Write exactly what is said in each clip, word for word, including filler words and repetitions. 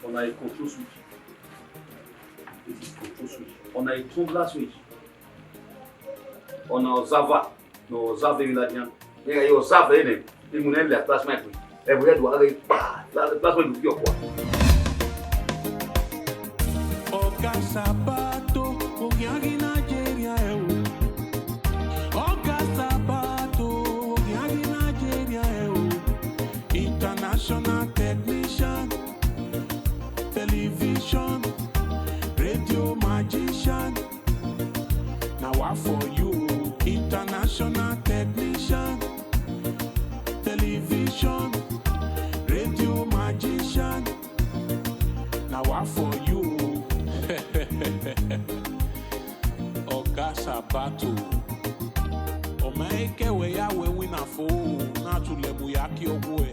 Ọna i control switch. This is control switch. Ọna i tumbler switch. Ọna observer. No observe vbe ladian. Nigga, you observe vbe nẹ. Imu nẹ lẹ plasma gbe. Ẹvbo ya do gha ghe kpa. Plasma gbe fi ọkua. Ọga Sabato, ogian ghi Nigeria ẹ o. Ọga Sabato, ogian ghi Nigeria ẹ o. International technician, television, radio magician. Na wa for you, international technician, television, radio magician. Na wa for you. Ọga Sabato. Ọ ma i ke wẹ ya wẹ winna fo, na tu lẹ mu ya ki ọghuẹ.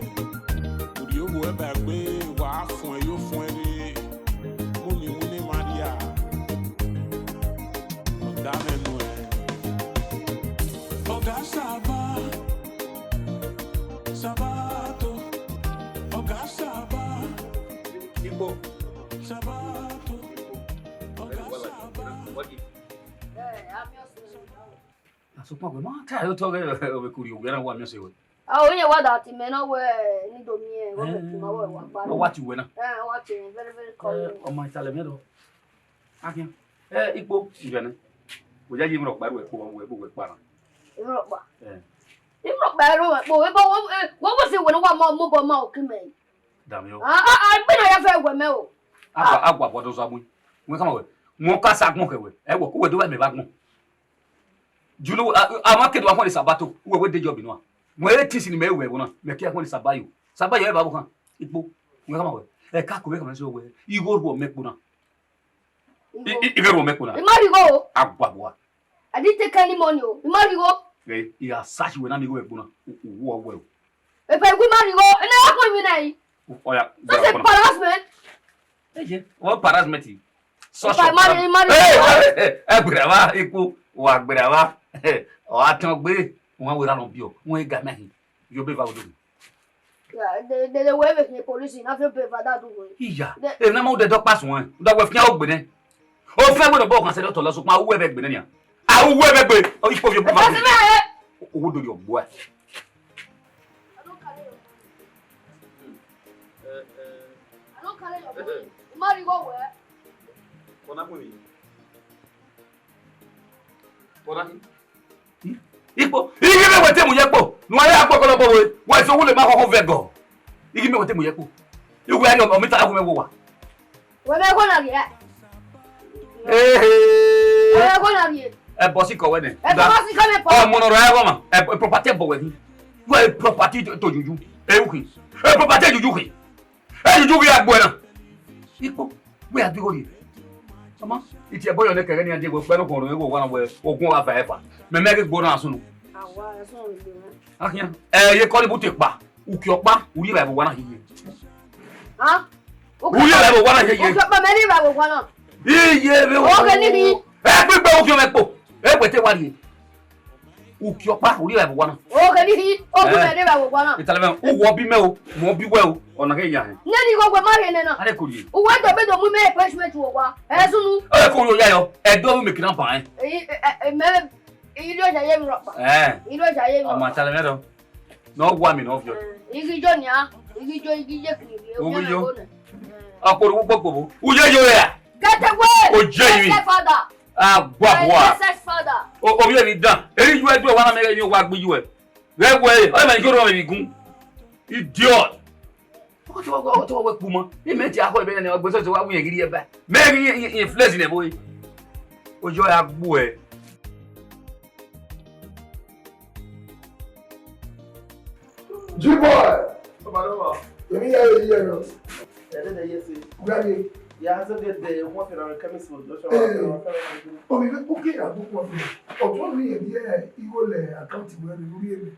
Urhi ohu ẹba egbe, wa fuẹn yo fuẹn rre. Mu ni winna Maria. Ọga mwẹ nuẹn. Ọga Saba. Sabato. Ọga Saba. Igbo. Sabato. Ọga Saba. Asopọ wẹ ma ta yo tọ ghe ovbe kurri owiẹ na wa miẹn ọse wẹ. A o yẹn wa da ti mẹ na wẹ ni do miẹn wẹ mẹ ti ma wẹ wa kpa. Ọ wa ti wẹ na. Eh, ọ wa ti very very cold. Ọ ma italẹ mẹ dọ. Akin. Eh, ikpo ivẹ nẹ. Wẹ ya ye imrọkpa ru ẹkpo wẹ bu wẹ kpa na. Imrọkpa. Eh. Imrọkpa ru ẹkpo wẹ bọ wẹ wẹ se wẹ ne wa mọ mobọ ma okin mẹ. Damiọ. Ah ah ah, gbe na ya fẹ wẹ mẹ o. Agua agua bọ do za mu. Wẹ kama wẹ. Wẹ ka sa gbọn kẹ wẹ. Ẹ wẹ ku wẹ do wẹ mẹ ba gbọn. Do you know, a ma ke do wa khuan Sabato, uwẹ wẹ de job nua. Wẹ re tisi ni mẹ wẹ wona, mẹ ke khuan Sabayo. Sabayo ẹ ba bo khan, ikpo. Wẹ kama wẹ. Ẹ ka ko wẹ kama so wẹ. Igho ruọ mẹ kpo na. I ghe ruọ mẹ kpo na. I ma righo. Agbabua. I didn't take any money o. I ma righo. Ẹ, I a sa si wẹ na mi igho mẹ kpo na. Uwu ọwẹ o. Epa igho ma righo. Ene ya kọ mi na yi. Oya. That's a harassment. Eye, what harassment? If I marry, marry. Hey, hey, hey, hey, gbera wa, ikpo, wa gbera wa. Ọ a tọn gbe, wọn wẹ ra nọ biọ, wọn ga mẹ hin. Yo be va odo. Yeah, they they they were with the police, not feel paper that do way. Iya. E na ma u de dọ kpa suẹn. Da wẹ fian ogbe nẹ. O fẹ wẹ nọ bọ kan sẹ dọ tọ lọ sokpan u wẹ vbe gbe nẹ nia. A u wẹ vbe gbe. O ikpo yo be va. Owó dori ọgbọ ẹ. I don't carry your money. I don't carry your money. Marry go where? Kọna kuni. Kọna. Ikpo, ighi mẹ wẹ te mu ye kpo. Nu a ya kpo kọlọ bọ we. Wa ife wule ma khọkhọ vẹ gọ. Ighi mẹ wẹ te mu ye kpo. Iwe ayọ mi ta la gu mẹ wo wa. Wẹ mẹ gho na rhie. Ehe. Wẹ mẹ gho na rhie. Ẹ bọ si kọ wẹ nẹ. Ẹ bọ si kọ mẹ pa. Ọmọ nọ rẹ ẹghọ ma. Ẹ property ẹ bọ wẹ ni. Wẹ property to juju. E u khin. E property juju khin. E juju ghi agbo na. Ikpo. Wẹ a dugho rhie. Ọmọ, iti ẹbọ yọ nẹ kẹghẹ ne iran die wẹ kpẹrẹ okhuo rẹ wẹ wa na wẹ ogun ọgha va ẹfa. Mẹ mẹ ghe gbo na sunu. Awa, ẹ sunu gbe mẹ. Akhian. Ẹ ye kọ ni bu te kpa. Uki ọkpa, u rhie vbe ẹvbo wa na hiye. Ha? U rhie vbe ẹvbo wa na hiye. Uki ọkpa mẹ rhie vbe ẹvbo wa na. Iye vbe o. Oge ni ni. Ẹ gbigbe uki ọmọ ẹkpo. Ẹ wẹ te wa rhie. Uki ọkpa, u rhie vbe ẹvbo wa na. Oge ni ni. Oge mẹ rhie vbe ẹvbo wa na. Italẹ mẹ, u wọ bi mẹ o, mẹ bi wẹ o. Ọna ghe ya hẹ. Nene igho wẹ ma rhie nẹ na. Are ko rhie. Uwẹ do be do mu mẹ punishment wọ wa. Ẹ sunu. Ẹ ko rhie ya yọ. Ẹ do mu mẹ kina ba ẹ. Ẹ, ẹ, ẹ, mẹ, ẹ, ilo ja ye mi rọkpa. Ẹ. Ilo ja ye mi rọkpa. Ọmọ atalẹ mẹ dọ. Nọ wa mi nọ viọ. Ẹ, igi jo nia, igi jo, igi ye kiri. Owu yo. Ọkpọrọ ugbo gbogbo. Uye yo ya. Get away. O je mi. Blessed father. Agua bua. Blessed father. O, o ye ni dan. Eri ju ẹdun wa na mẹ ye wa gbe ju ẹ. Ghẹ wẹ, ọ mẹ yo rọ mẹ gun. Idiot. Ọkọ tí wọ́n wọ́n tí wọ́n wẹ́ kú mọ́. Ní mẹ́tì akọ ìbẹ̀rẹ̀ ni ọgbẹ́ sọ̀tì wá wúyẹn gírí ẹ báyìí. Mẹ́rin influence ni ẹ bóyá. Ojú ọ̀yà gbó ẹ. G-boy! Ọba ló wà. Èmi yà èyí ẹ̀ lọ. Ẹ̀rẹ́ dẹ̀ yẹ sí. Gbàgbé. Yà á sọ pé dẹ̀ wọ́n fẹ́ràn chemist for Joshua. Ee. Omi fẹ́ kókè àbúkù ọ̀fẹ́. Ọ̀tún mi yẹ̀ bí ẹ̀ ìwọ lẹ̀ àkáǹtì wẹ̀ lórí èmi.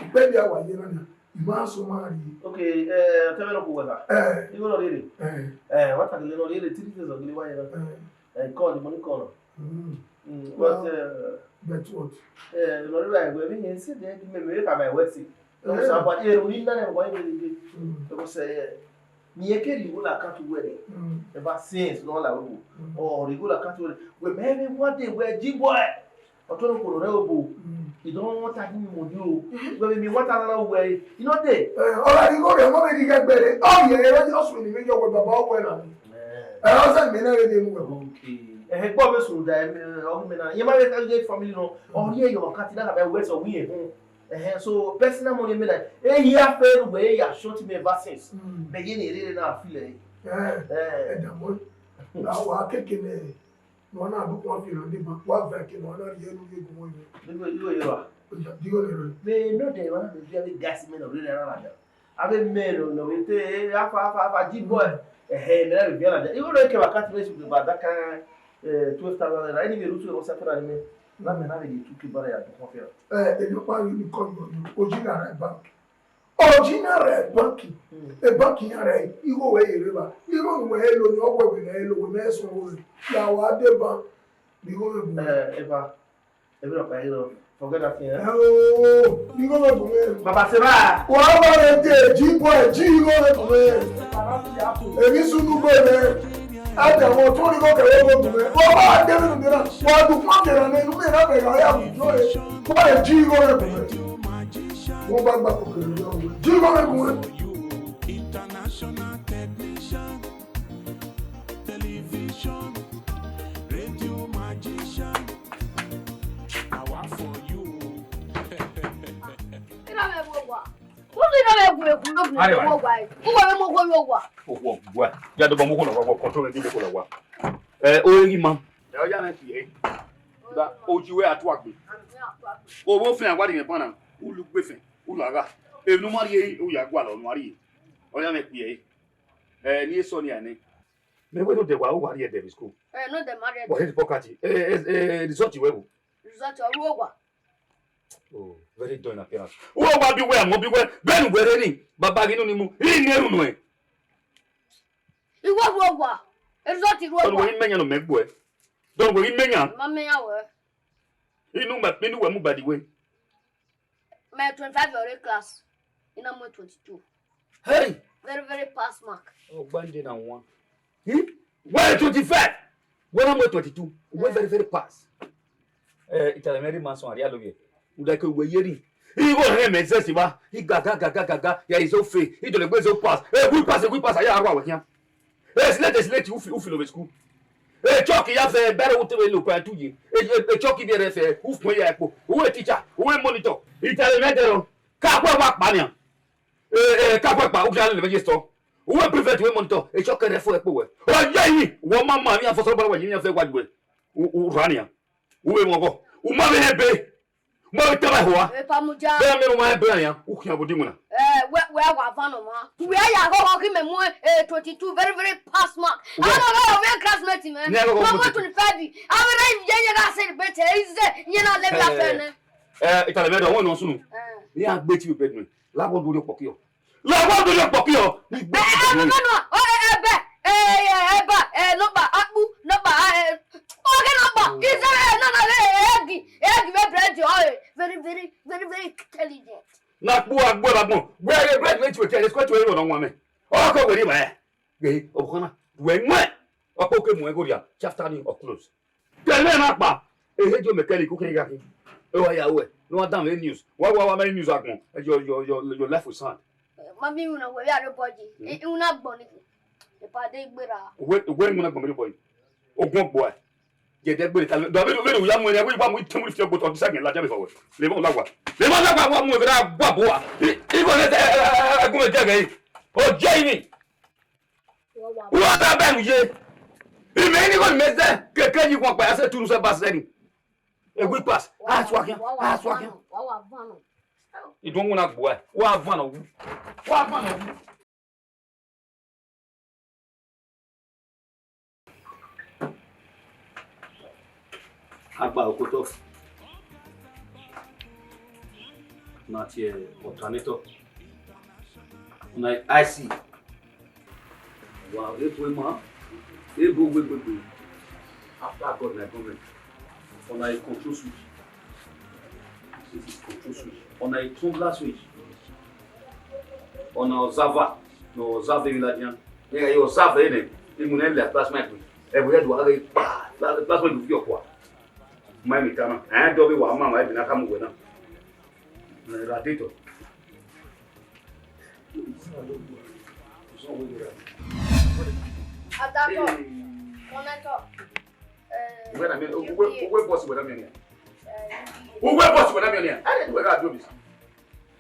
Ìpẹ́ bí a wà yẹn náà, ìmọ̀ àṣọ máa rí. Ok, ẹ, ọtẹ mẹ́rin kò wẹ̀ ká. Ẹ. Ìwọ náà rí rè. Ẹ. Ẹ, wọ́n tàgé lé náà rí rè, three days ọ̀gbìn wáyé náà. Ẹ. Ẹ, kọ́ ni mo ní kọ́ náà. Mm. Mm, but, uh, but what? Eh, no, right, we mean, see, they give me, me, come my wet. No, so, but, eh, we need none of what you do. Mm. Because, eh, Mẹ irẹn ke rhie igho la account uwẹ rre. Mm. Ever since ne ọ la vbe obo, Mm. ọ rhie igho la account uwẹ rre. Wẹ mẹ vbe one day wẹ G-boy. Ọ tọrọ okhuo ne ọ rre obo. Mm. I don't want to give you money o. Wẹ vbe miẹn one thousand naira uwẹ rre. I no dey. Eh, ọ gha rhie igho rre, ọ vbe rhie igho ẹgbẹe rre. Ọ rhie ẹre, ọ sunu ni vbe yọ wẹ baba uwẹ na. Eh. Eh, ọ zẹ mẹ na vbe de mu wẹ. Okay. Ẹhẹn, kpọ vbe sunu da, eh, ọ ghi mẹ na. Iye ma vbe ka family nọ. Ọ rhie yọ account na, ka vbe wẹ sẹ wẹ irẹn họn. Ẹhẹn, so personal money mẹ na, e hia fẹ ne uwẹ ya short me ever since. Mm. Mẹ ye ne erere na feel ẹre. Eh, Eh. Ẹdamọ, na wa keke nẹ, ne ọ na do kua fi rẹ deba, wa vẹ ke ne ọ na rhie enu ye gun wẹ. Nínú ìlú Yorùbá. Oya, digọ ne rẹ. Mẹ no de wa na do via vbe gas me na rere ara da. Avbe men nọ vbe te, eh, afa, afa, afa, G-boy. Ẹhẹn, mẹ na vbe via na da. Igho ne kẹ wa cut me should be about that kind, eh, twelve thousand naira. Anyway, Rutu, what's up, man? Na mẹ na vbe de two K bara ya do kọfẹ. Eh, emwi ọkpa vbe ni kọ yọ yọ, oji na rre bank. Oji na rre bank. Hmm. E bank iran rre, igho wẹ ye rre ba. Igho ne uwẹ he lo ni, ọ wẹ wẹ na he lo, wẹ mẹ suẹn igho rre. Ya wa deba, ne igho rre bu. Eh, Eva, Eva, ọkpa igho, forget that thing, eh? Eh, oh, ne igho rre bu mwẹ. Baba Seba. Wa ba rre de, G-boy, ji igho rre bu mwẹ. Emwi sunu gbe mwẹ. Ada wọn tọn ni ko kẹrẹ ogo gun mẹ. Ọ ba de mẹ nu de na. Wa du kpọkẹ ra nẹ, nu mẹ na bẹghe ya wu jọ e. Wa e ji igho rẹ gun mẹ. Wọ́n bá gbà kòkè lórí ọ̀rọ̀. Ji igho rẹ gun mẹ. International technician, television, radio magician. Àwa for you. Ira mẹ wo wa. Uzi na vbe gu egwu ne ọ gu egwu ọgua ẹre. Uwẹ vbe mu okhuo ye owa. Okhuo ọgua. Ya dọbọ mu okhuo na wa, wa control vbe mu okhuo na wa. Eh, o ghi ma. Ẹ, ọ ya mwẹ kpiẹ. Da, oji wẹ a tua gbe. Ovbi ofẹn a wa rhie mwẹ ban na, u lu ugbefian, u lu agha. Emwi ne u ma rhie, u ya gualọ ne u ma rhie. Ọ ya mwẹ kpiẹ. Ẹ, ne I sẹ ọnii nẹ. Mẹ wẹ ne odẹ wa, u wa rhie ẹdẹ vbe school. Ẹ, ne odẹ ma rhie ẹdẹ. Wa hẹ pocket. Ẹ, ẹ, ẹ, result wẹ vbo? Result ọ ru owa. Oh, very dull in appearance. Uwẹ wa bi uwẹ, amọ bi uwẹ, bẹghe ne uwẹ rre ni, baba ghi nu ni mu, I ne erhunmwu ẹn. Iwẹ ru owa, result ru owa. Dọnu wẹ ghi mẹ yan nọ mẹ gbuẹ. Dọnu wẹ ghi mẹ yan. Ma mẹ yan wẹ. Inu mẹ, inu wẹ mu by the way. Mẹ twenty-five ọre class, I na mu twenty-two. Hey! Very, very pass mark. Ọgbanje na wan. Hmm? Wẹ twenty-five. Wẹ na mu twenty-two. Wẹ very, very pass. Eh, itare mẹ rhie ma sọn a rhie alo vbiẹ. Uda ke wẹ ye rhie. Igho rẹ mẹ zẹ si va. I ga, ga, ga, ga, ga, ga. Ya izo fe. I dọlegbe zo pass. Eh, we pass, we pass. A ya rua wẹ khian. Eh, slate, slate, u fi, u fi lo vbe school. Eh, chalk ya fẹ, bẹrẹ u te vbe lo pa tu ye. Eh, eh, eh, chalk bi ẹre fẹ, u fun ya ẹkpo. Uwẹ teacher, uwẹ monitor. Itare mẹ dẹrọ. Ka khuẹ wa kpa nian. Eh, eh, ka khuẹ kpa, u kira lele vbe ye store. Uwẹ prefect, uwẹ monitor, e chalk rẹ fo ẹkpo wẹ. Ọ ya yi, wọ ma ma, iran fọsọ bọrọ wẹ, iran fẹ wa ju wẹ. U, u ra nian. Uwẹ mọ gọ. U ma vbe hẹ be. Mo vbe tama ẹho a. Epa mudia. Bẹ́ẹ̀ mẹ́rin wọn ẹ bẹ́ẹ̀ yẹn, u khian bo di mu na. Eh, wẹ, wẹ wa van nọ ma. Wẹ ya go go ki mẹ mu, eh, twenty-two, very, very pass mark. Wẹ. A go go mẹ classmate mẹ. Nẹ go go. Mo mu twenty-five. A wẹ na ye ye na celebrate, eh, is there, ye na le mi afẹ nẹ. Eh, itale mẹ do, wọn nọ sunu. Eh. Ni a gbe ti bed mi. La wo do ri okpọki o. La wo do ri okpọki o. Ni gbe ti bed mi. Eh, eh, no, no, no, oh, eh, eh, ba, eh, no, ba, akpu, no, ba, eh, okay, no, ba. Is there, eh, no, no, eh, eh, egg, egg, eh, bread, oh, eh, very, very, very, very intelligent. Na kpu agbo la gbọn. Wẹ ye bread we tue ke, let's go to a one on one. O ko weri ba. Ge, o ko na. Wẹ nwe. O ko ke mu ego ria. Chapter ni o close. Tẹlẹ na kpa. Ehe jo mechanic ko kẹ gha khin. E wa ya wẹ. No wa dan news. Wa wa wa me news agbọn. Your, your, your, your life will sound. Ma mi una wẹ ya re body. Mm. I, una gbọn ni. E pa de gbera. Wẹ, wẹ una gbọn mi re boy. Ogun ọgbọ ẹ. Jẹdẹ gbere ta. Dọ vbe, vbe ya mu ẹre, vbe wa mu itan mu fi ọgbọ tọ, disa gẹn la jẹ before wẹ. Le mọ lagua. Le mọ lagua wa mu ẹre gua bo wa. I, i ko ne, eh, eh, eh, gun ẹjẹ gẹ. O jẹ ini. Wa ta bẹn ye. Imẹ ni ko mẹ zẹ, keke yi wọn pa ya se tunu se bas lẹni. E we pass. A sua kian. A sua kian. Wa wa van. Idun wọn na gbo ẹ. Wa van o. Wa van o. Agba okotọ. Na tie alternator. Na I C. Wa ebu ema. Ebu wegbegbe. After God na government. Ọna e control switch. This is control switch. Ọna e tumbler switch. Ọna observer. No observe the ladian. Ighẹ yo sa vbe ne, imu ne la plasma gbe. Ẹvbo ya do gha ghe kpa, plasma do fi ọkua. Ma emwi tama. Ẹ dọ vbe wa ma ma ebi na ka mu wẹ na. Radiator. Adapter, connector. Eh, uwe na mi, uwe, uwe boss, uwe na mi ni. Eh, uwe boss, uwe na mi ni. Are uwe gha do this.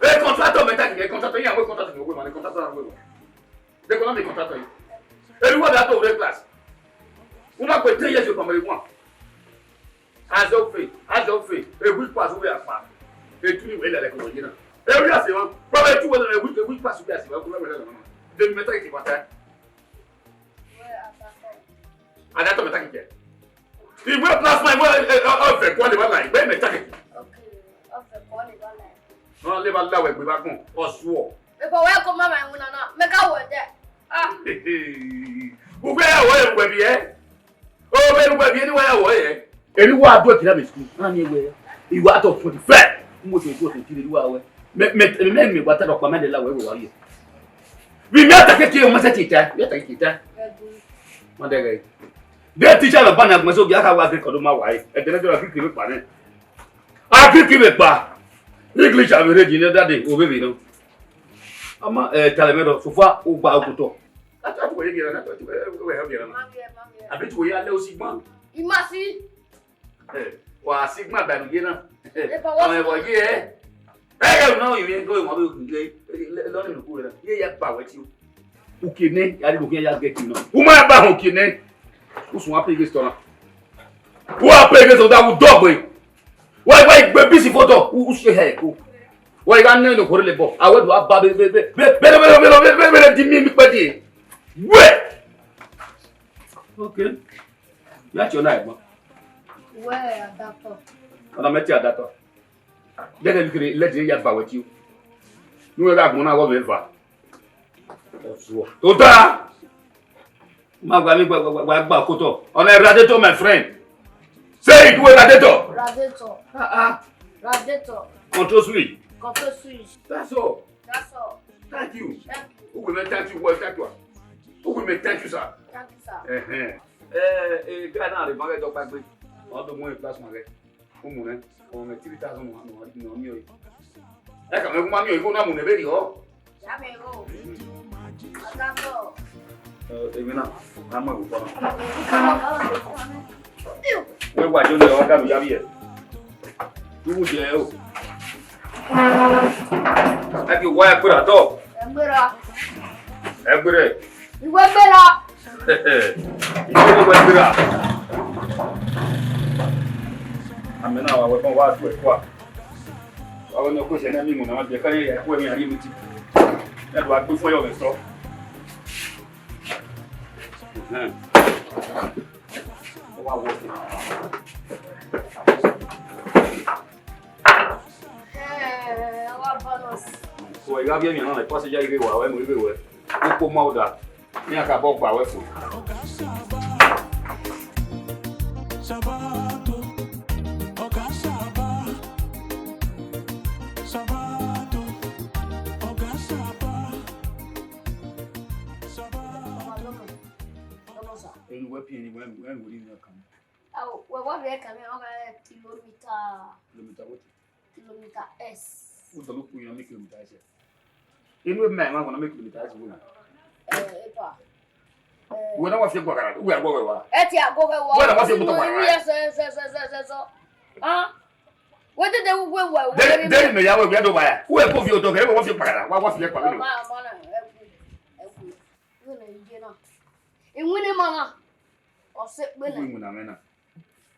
Eh, contractor mẹ ta kẹ, contractor ya, uwe contractor, uwe man, contractor uwe man. De ko na mi contractor yi. Eri wa da to re class. Una ko ten years yo primary one. Azọ fe, azọ fe, a week pass uwe akpa. E tu ni wẹ lẹlẹ ko ye na. Eri a se wan. Baba, e tu wẹ lẹlẹ, a week, a week pass uwe a se wan, ko wẹ lẹlẹ na. De mi mẹ ta kẹ bata. Adapter mẹ ta kẹ. Iwe plasma, iwe, eh, eh, ọvẹ kua le ba la, iwe mẹ ta kẹ. Okay, ọvẹ kua le ba la. Ọ le ba la wẹ gbe ba gbọn, ọ suọ. Ebo wẹ ko ma ma iwinna na, mẹ ka wẹ dẹ. Ah. Ugbẹ ya wẹ, ugbẹ biẹ. O vbe ne uwẹ viẹ ne uwa ya wọ yẹ. Eri wa do kira vbe school, na miẹn wẹ, you out of forty-five. Mo to to to kiri wa wẹ. Me, me, me, me wa ta do kpa me de la wẹ wẹ wa ye. Vbe mẹ ta keke, o ma se tita, mẹ ta keke ta. Ma de ghe. De teacher ba na gbọn so, ya ka wa Greek do ma wa ye. E de na do Greek vbe kpa nẹ. A Greek vbe kpa. English avbe rẹ di ne dade, o vbe vbe nọ. Ama, eh, tale mẹ do, so far, u gba okotọ. A tu wẹ ye gẹra na, a tu wẹ, wẹ ha gẹra na. Ma ghe, ma ghe. Abi tu wẹ ya lẹ osi gban. I ma si. Eh, wa si gban ba nu ye na. Eh, pa wa. Ọmọ ẹvọ ye ẹ. Ẹ ghẹ na, oyin go wọn be le lọ ni ku na. Ye ya ba wẹ ti o. Uki nẹ, ya ri uki ya gẹ ti na. U ma ba họn uki nẹ. U sun wa pe ghe sọ na. Wa pe ghe sọ da u dọgbe. Wa, wa igbe bisi foto, u, u se he ko. Wa igha ne no kore le bọ. A wẹ do a ba be, be, be di mi, mi kpẹ die. Wẹ. Okay. Ya ti ọna ẹgbọn. Wẹ adatọ. Ọna mẹ ti adatọ. Dẹgẹ bi kere lẹdẹ ya ba wẹ ti o. Nu wẹ gha gbọn na gọ vbe va. Ọzuọ. Tota. Ma gba mi gba, gba, gba, gba kotọ. Ọna radiator, my friend. Say it, wẹ radiator. Radiator. Ah, ah. Radiator. Control switch. Control switch. That's all. That's all. Thank you. Thank you. Uwe mẹ thank you, well, thank you. Uwe mẹ thank you, sir. Thank you, sir. Ẹhẹn. Eh, eh, guy na re ma ghẹ dọkpa gbe. Ọ do mu plasma ghẹ. Umu nẹ, ọ mwẹ three thousand nọ, nọ, nọ miẹn ọre. Ẹ ka mwẹ gu ma miẹn ọre, igho na mu nẹ vberriọ. Ya mwẹ igho. Ọga tọ. Eh, emwi na, a mu ẹvbo kpọ na. Wẹ wa jọ nẹ, ọ ga ru ya vbiẹ. Du vbu jẹ o. Ẹ ghi wa ẹgbera dọ. Ẹgbera. Ẹgbere. Iwẹ gbera. Iwẹ gbera. Amẹ na wa wẹ kọn wa tu ẹkua. Wa wẹ ne ọ kue sẹ ne mi mu na ma biẹ ka ye ya ku ẹmwẹ a rhie miti. Ya do a gbe fun yọ vbe sọ. Ẹhẹn. Ọ wa wọ. Eh, ọ wa balance. So, I have here now, like, passenger, you go, where you go, where? Ukpo ma uda. Ni a ka bọ gba wẹ fo. Sabato, Oga Saba, Sabato, Oga Saba, Sabato. Eni wẹ piẹn ni wẹ wẹ wẹ ni kan. Awo, wẹ wa vbe kẹmẹ, ọ gha kilomita. Kilomita what? Kilomita S. Who don't look you make kilomita S? Inu emẹ ma gonna make kilomita S wo. Eh, epa. Eh. Wẹ na wa fi gbagara, wẹ agbo wẹ wa. Ẹ ti agbo wẹ wa. Wẹ na wa fi gbagara. Yes, yes, yes, yes, yes, yes. Ah. Wẹ dede wẹ wẹ. Deri me ya wẹ wẹ do wa ya. Wẹ ko fi odo gere, wẹ wa fi gbagara, wa wa fi le pa mi. Ma, ma na, ẹ ku, ẹ ku. Wẹ na ye na. Iwinna ma na. Ọ sẹ kpe nẹ. Iwinna ma na.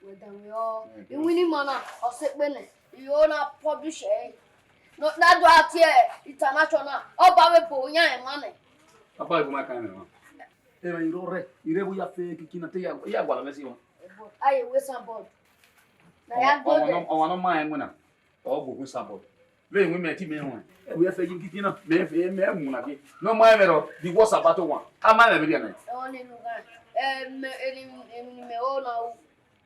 Wẹ danmwehọ. Mm. Iwinna ma na, ọ sẹ kpe nẹ. I ho na publish ẹre. Ne ọ na do a tie international. Ọ ba vbe bo yan ẹmwa nẹ. Papa, ẹ gu ma kan ẹmwa. Ẹ, i rọ rẹ, i rre vbe ya fe kiki na te ya, ya gualọ mwẹ si wan. Ebo, aye wẹ signboard. Na ya do de. Ọmwa nọ ma ẹmwẹ na. Ọ gu wẹ signboard. Vbe iwinna mẹ ti mẹ ruẹn. Ẹ wẹ fẹ yi kiki na, mẹ fẹ, mẹ mu na ke. Ne ọ ma ẹmwẹ rọ, the worst about one. A ma ẹmwẹ vberriọ nẹ. Ọ ni nu gha. Em, eni, eni mẹ o na u.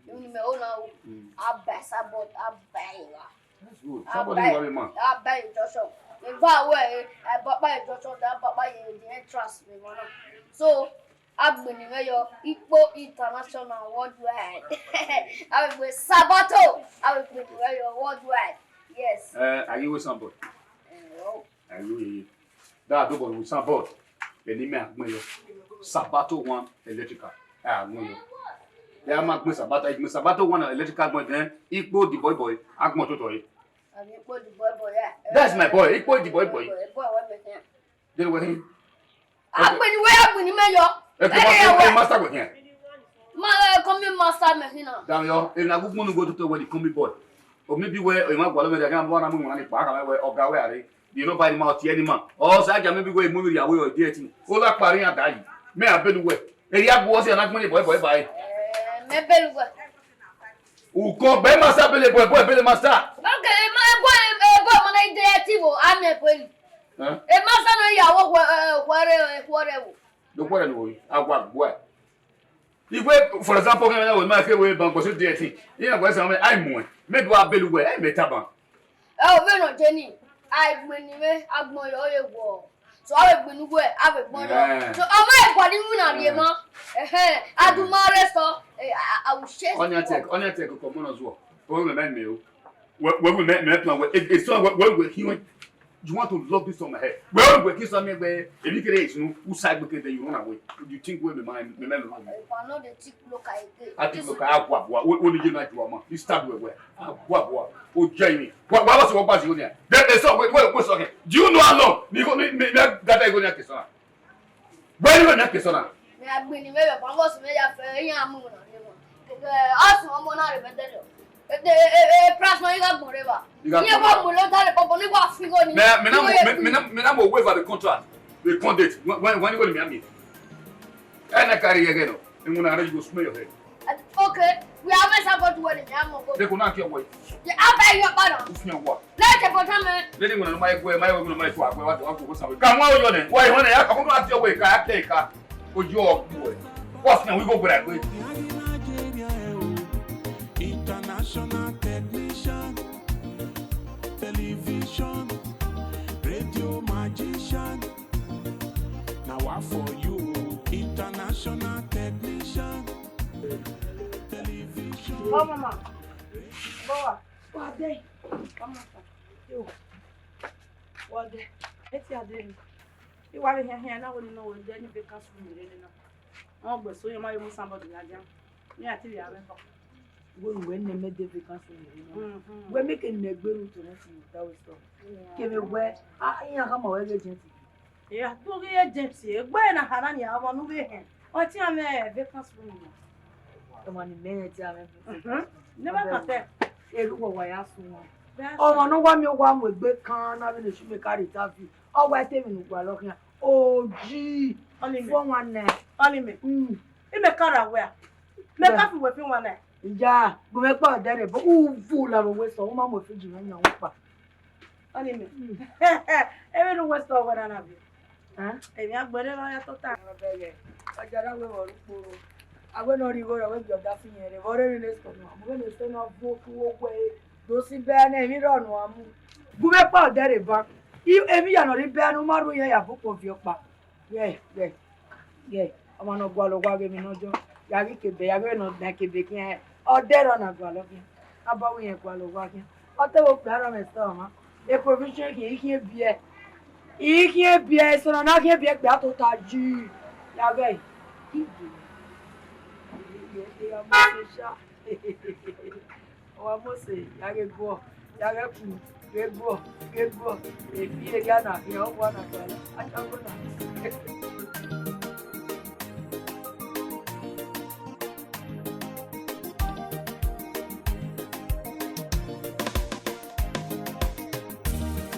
Eni mẹ o na u. Mm. A ba signboard, a ba ẹre gha. That's good. Signboard ni wa vbe ma. A ba ẹre junction. Eva wẹ, a ba pa ẹre junction, da ba pa ye the entrance vbe mọ na. So, agbeni mwẹ yọ Ikpo International worldwide. Avbe egbe Sabato, avbe agbeni mwẹ yọ worldwide. Yes. Eh, are you with somebody? Eh, oh. Are you here? That do boy with somebody. Eni mẹ agbọn yọ. Sabato one electrical. Ah, no, no. They are my Sabato, my Sabato one electrical boy then. Ikpo the boy boy. Agbọn to to. Abi Ikpo the boy boy, yeah. That's my boy. Ikpo the boy boy. Boy, boy, what make him? Then what him? Agbeni wẹ, agbeni mẹ yọ. Okay, master, master go here. Ma, eh, come here, master me here now. Damn yo, if na good money go to to where the combi boy. Or maybe where you might go to me, they can one money pa ka where oga where are. You know by the mouth any man. Or say maybe where movie away or there thing. All that party and die. Me I believe where. Ẹ ya gu ọsẹ na gbẹn boy boy bye. Eh, me believe where. Uko be master bele boy boy bele master. Okay, ma boy, eh, boy, man, I dey active o, I'm a boy. Huh? E master no ya wo khuẹrhẹ, khuẹrhẹ wo. Do khuẹrhẹ no, I wa gua. If we, for example, we ma ke we ban go so there thing. Yeah, go say I mu. Me do a believe where, I me taban. Ẹ o vbene ọ je ni, agbeni mwẹ, agbọn yọ re wọ. So, avbe agbeni uwẹ, avbe agbọn yọ. Eh. So, ọ ma gualọ iwinna rhie ma. Ẹhẹn, a du ma rre sọ, eh, I, I, I will share. Ọni atek, ọni atek kọ mọ na zuọ. O me me me o. Wẹ, wẹ, wẹ, me, me plan wẹ. E, e sọ wẹ, wẹ, wẹ, he went. You want to lock this on my head? Wẹ, wẹ, wẹ, kiss on me, wẹ. Ebi kere is no, u sa gbe kede, you run away. You think we me mind, me, me, no, no. If I know the Look at it. Ati lo ka agua bua, o, o ni ye na ju ọmọ, he stab wẹ wẹ, agua bua, o jẹ yin. Wa, wa, wa si wọ gba zi o nia. Then they saw, wait, wait, wait, okay. Do you know how long? Ni go, ni, ni, ni gada go nia kesona. Where you nia kesona? Me agbeni me be pambo si me ya fe, yin amu na ni mo. Ke, asu ọmọ na re bẹdẹ lọ. E, e, e, e, price no, you got more, eba. You got more. Ni wa mu lo dale, pọpọ, ni wa fi go ni. Me, me na mo, me, me na, me na mo waive the contract. The contract. When, when, when you go to Miami? Ẹ na carry yẹ gẹ nọ. Enwuna rẹ, you go smell your head. Okay, we are mess up to what we are more. They could not kill white. Yeah, I buy your banner. If you want. Let the bottom man. Let him know my way, my way, my way, what, what, what's up? Come on, you know. Why, when I come to ask your way, I take her. Ojú ọ̀pọ̀ ẹ̀. What's now? We go for that way. International technician, television, radio magician. Now what for you? International technician, television. Oh, mama. Boa. Boa, dey. Come on, sir. Yo. Boa, dey. Eti ade. I wa vbe hian hian na, wẹ ne I nọ wẹ, any vacancy room rre nena. Ọ gbe so, iran ma vbe mu somebody ya dia. Iran te vbe a mwẹ kọ. Wẹ ne uwẹ nẹ mẹ de vacancy room rre nena. Mhm. Wẹ mẹ ke nẹ egbe ru to rent you, that was all. Yeah. Kevbe wẹ, a, iran khama wẹ ghe agent. Ya, do ghe agent, egbe na hana ni, ọmwa ne u vbe hẹn. Ọ tie mwẹ vacancy room nọ. Ọmwa ni mẹ hẹn tie mwẹ vacancy room. Mhm. Never can tell. Erha uwa ya sunu. That's true. Ọmwa ne ọ wa miẹn owa mu egbe kan na vbene shoemaker rre interview. Ọ wa te emwi ne u gualọ khian. Oji. Ọni mẹ. Four one nine. Ọni mẹ. Mm. Imẹ ka ra wẹ a? Mẹ ka fi wẹ fi wan nẹ. Iya, gu mwẹ kpa ọdẹ rẹ, but u vu la vbe wẹ sẹ, u ma mu fridge mwẹ yan u kpa. Ọni mẹ. Mm. Emwi ne u wẹ sẹ wẹ na na viọ. Hẹn? Emwi agbẹnẹ ne ọ ya tota. Ọ bẹghe. Ọ jara wẹ vbe ọre ukporo. A wẹ ne ọ rhie igho rẹ, wẹ gie ọ da fi yẹn rre. Vbe ọ rre emwi ne sẹ nọ, a mu vbene sẹ nọ, vu oku wo wẹ. Do si bẹ ne emwi rrọọ ne uwa mu. Gu mwẹ kpa ọdẹ rre ban. I, emwi ya ne ọ rre bẹ ne u ma rhie iran ya bu kpo viọ kpa. Yẹ, yẹ, yẹ. Ọmwa ne ọ gualọ owa ghe emwi ne ọ jọ. Ya ghi kebe, ya ghe ne ọ dan kebe khian. Ọdẹ rrọọ na gualọ khian. Abọ wẹ irẹn gualọ owa khian. Ọ te vbe okpia rrọọ mwẹ sẹ ọmwa. E provision khian, I khian biẹ. I khian biẹ, eso na na khian biẹ kpia tota yi. Ya ghẹ. Kidie. Kidie, ya mu se sha. Owa Mose, ya ghe guọ, ya ghe ku, ghe guọ, ghe guọ. Efi eria na, ya ọgua na gualọ, a cha ọgua na.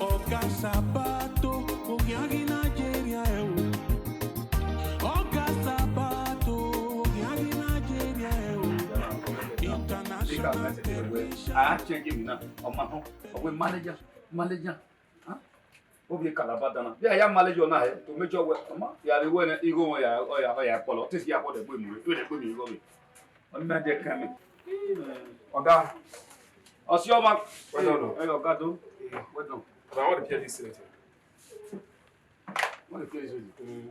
Ọga Sabato, ogian ghi Nigeria ẹ o. Ọga Sabato, ogian ghi Nigeria ẹ o. International technician. A change mi na, ọmọ ahọn, ọwẹ manager, manager. Huh? Ovie Calabar dana. Vbe a ya manager na hẹ, to make sure wẹ, ọmọ, ya vbe wẹ nẹ, igho wọn ya, ọ ya, ọ ya kpọlọ, te si ya kpọlọ ẹgbe mi, ẹgbe mi igho mi. Ọ ma dẹ kan mi. Ọga. Ọsiọma. Well done, o. Hey, ọga do. Well done. But I want to hear this thing. What the place is it? Mm.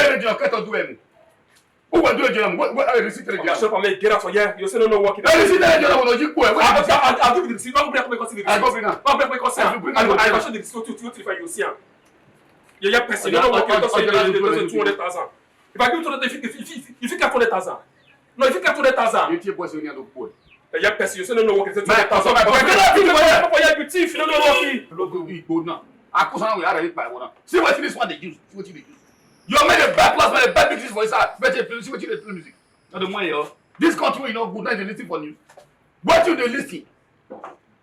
Let radio, cut off do anything. Who will do a journal? What, what are the receipt? Oga, shut up, man. Get out of here. You say no, no work. Hey, receipt, journal, no, you go. I'll, I'll, I'll give you the receipt. Don't bring me, come see the receipt. I go bring am. Don't bring me, come see am. I go, I go show the receipt. Two, two, two, three, five, you see am. Yeah, yeah, person. You know what? You don't say two hundred thousand. If I give you two hundred, if, if, if, if, if you get two hundred thousand. No, if you get two hundred thousand. You take boys when you don't go. Yeah, person. You say no, no work. You say two hundred thousand. But get out of here. You thief. You don't know what. Look, you go now. I cause now we are ready by one. See what this one they use. See what they use. You make a bad plus, make a bad business for inside. Better play, see what you dey play music. Not the money, yo. This country is not good. Not even listen for news. What you dey listen?